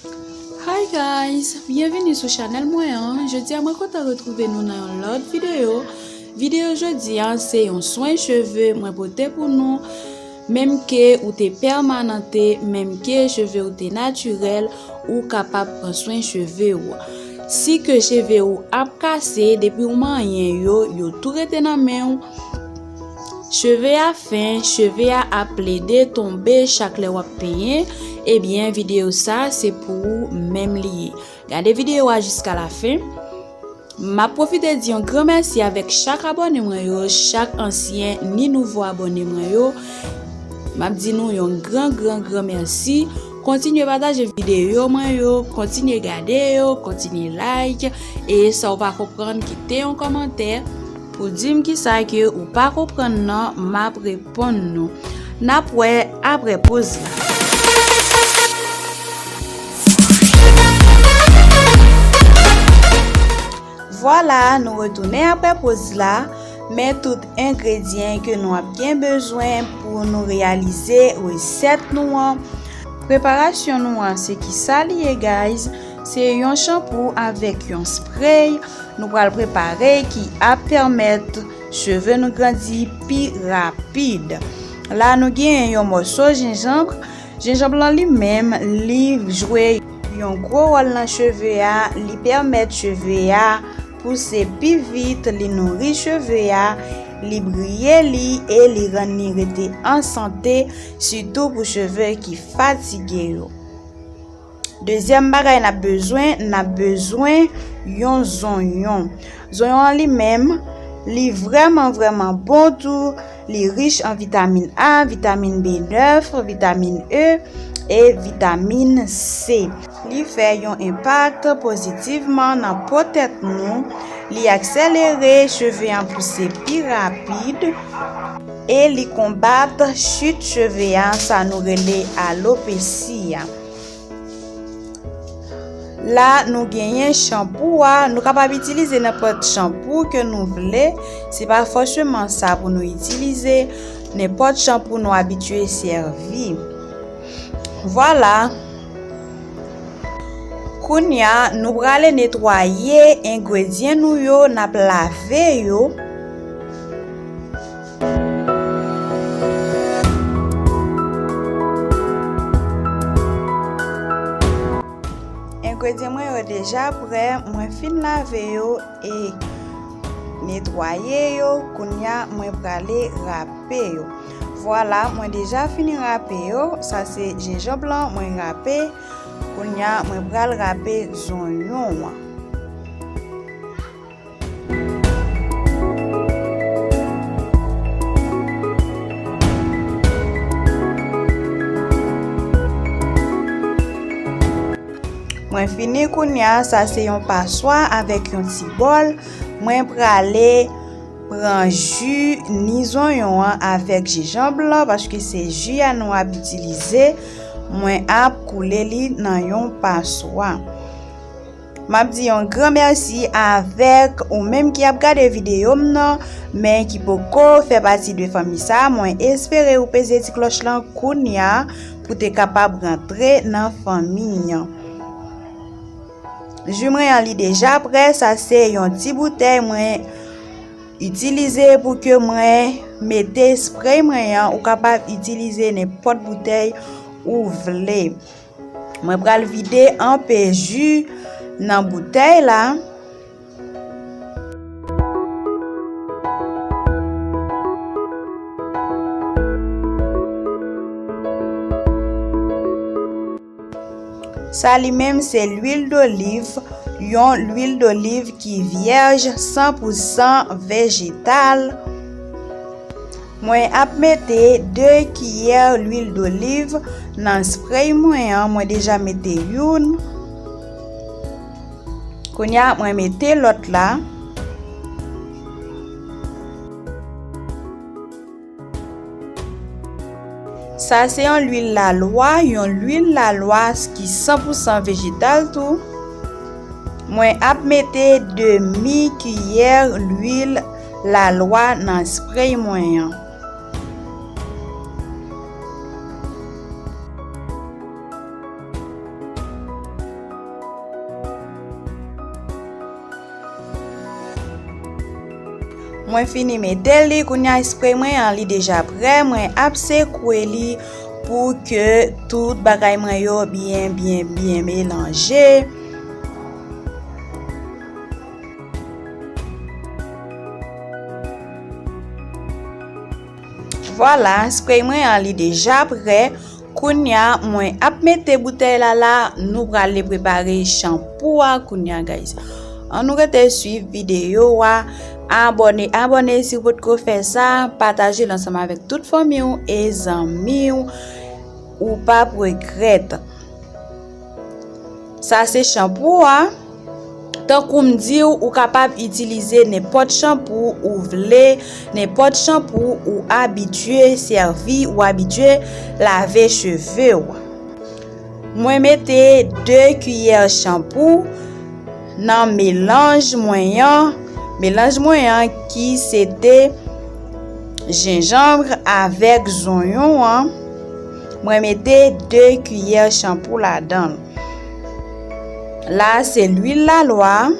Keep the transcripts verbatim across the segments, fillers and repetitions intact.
Hi guys, byenvini sou chanèl mwen an. Jodi a mwen kontan retwouve nou nan yon lòt videyo. Videyo jodi a se yon swen cheve mwen pote pou nou. Menm ke ou te pèmanante, menm ke cheve ou te natirèl, ou kapab pran swen cheve ou. Si ke cheve ou ap kase, depi ou manyen yo, yo tou rete nan men w. Cheve a fen, cheve a ap plede tonbe chak lè w ap penyen, ebyen videyo sa se pou ou menm li ye. Gade videyo a jiska la fen. M ap pwofite di yon gran mèsi avèk chak abòne mwen yo, chak ansyen ni nouvo abòne mwen yo. M ap di nou yon gran, gran, gran mèsi. Kontinye pataje videyo mwen yo, kontinye gade yo, kontinye like, e sa w pa konprann, kite yon kòmantè pou di m kisa ke ou pa konprann nan, m ap reponn nou. N ap wè apre poz la. Vwala, nou retounen apre poz la, men tout engredyan ke nou ap gen bezwen pou nou reyalize resèt nou an. Preparasyon nou an, se kisa li ye, guys? Se yon chanpou avèk yon spray nou pral prepare ki ap pèmèt cheve nou grandi pi rapid. La, nou gen yon mòso jenjanm. Jenjanm lan li menm, li jwe yon gwo wòl nan cheve a, li pèmèt cheve a pouse pi vit, li nouri cheve a, li briye li e li rann li rete an sante, sitou pou cheve ki fatige yo. Dezyèm bagay n ap bezwen, n ap bezwen yon zonyon. Zonyon an li menm, li vrèman, vrèman bon tou. Li rich an vitamin A, vitamin B nèf, vitamin E e vitamin C. Li fè yon enpak pozitivman nan po tèt nou. Li akselere cheve an pouse pi rapid e li konbat chit cheve a, sa nou rele alopesi a. La, nou genyen chanpou a. Nou kapab itilize nenpòt chanpou ke nou vle. Se pa fòseman sa pou nou itilize. Nenpòt chanpou nou abitye sèvi. Vwala. Kounye a, nou prale netwaye engredyan nou yo, n ap lave yo. Engredyan mwen yo deja prè, mwen fin lave yo e netwaye yo. Kounye a, mwen prale rape yo. Vwala, mwen deja fini rape yo. Sa se jenjanm lan mwen rape. Kounye a, mwen pral rape zonyon an. Mwen fini kounye a, sa se yon paswa avèk yon ti bòl. Mwen prale pran ji ni zonyon an avèk jenjanm lan, paske se ji a nou ap itilize. Mwen ap koule li nan yon paswa. M ap di yon gran mèsi avèk ou menm ki ap gade videyo m nan, men ki poko fè pati de fanmi sa a. Mwen espere ou peze ti klòch lan kounye a pou te kapab rantre nan fanmi an. Ji mwen an li deja prè, sa se yon ti boutèy mwen itilize pou ke mwen mete spray mwen an. Ou kapab itilize nenpòt boutèy ou vle. Mwen pral vide anpe ji nan boutèy la. Sa li menm se lwil doliv, yon lwil doliv ki vyèj, san pou san vejetal. Mwen ap mete de kiyè lwil doliv nan spray mwen an. Mwen deja mete youn. Kounye a, mwen mete lòt la. Sa se yon lwil lalwa, yon lwil lalwa ki san pou san vejetal tou. Mwen ap mete demi kiyè lwil lalwa nan spray mwen an. Mwen fini mete li, kounye a spray mwen an li deja prè, mwen ap sekwe li pou ke tout bagay mwen yo byen, byen, byen melanje. Vwala, spray mwen an li deja prè. Kounye a, mwen ap mete boutèy la la, nou prale prepare chanpou a kounye a, guys. Ann nou rete swiv videyo a. Abòne, abòne si w potko fè sa, pataje l ansanm avèk tout fanmi w e zanmi w, ou p ap regrèt. Sa se chanpou a. Tankou m di w, ou kapab itilize nenpòt chanpou ou vle, nenpòt chanpou ou abitye sèvi, ou abitye lave cheve w. Mwen mete de kiyè chanpou nan melanj mwen an, melanj mwen an ki se te jenjanm avèk zonyon an. Mwen mete de kiyè chanpou ladan l. La se lwil lalwa.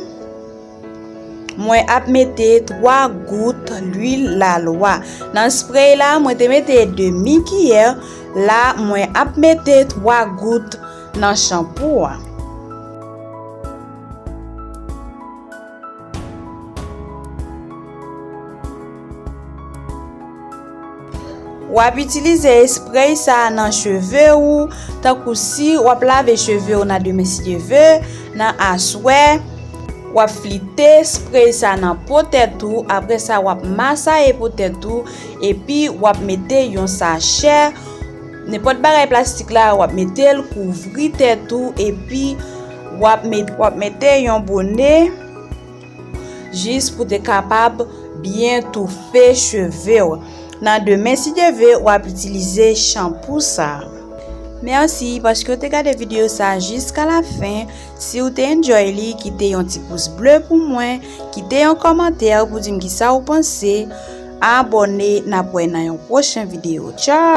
Mwen ap mete twa gout lwil lalwa. Nan spray la, mwen te mete demi kiyè. La, mwen ap mete twa gout nan chanpou a. W ap itilize spray sa a nan cheve ou, tankou si w ap lave cheve w nan demen si Dye ve, nan aswè, w ap flite spray sa nan po tèt ou, apre sa w ap masaye po tèt ou, epi w ap mete yon sachè, nenpòt bagay plastik la, w ap mete l kouvri tèt ou, epi w ap met-, w ap mete yon bone jis pou te kapab byen toufe cheve w. Nan demen, si Dye ve, w ap itilize chanpou sa a. Mèsi paske w te gade videyo sa a jiska la fen. Si w te enjoy li, kite yon ti pous ble pou mwen, kite yon kòmantè pou di m kisa w panse. Abòne, n ap wè nan yon pwochen videyo. Tchao!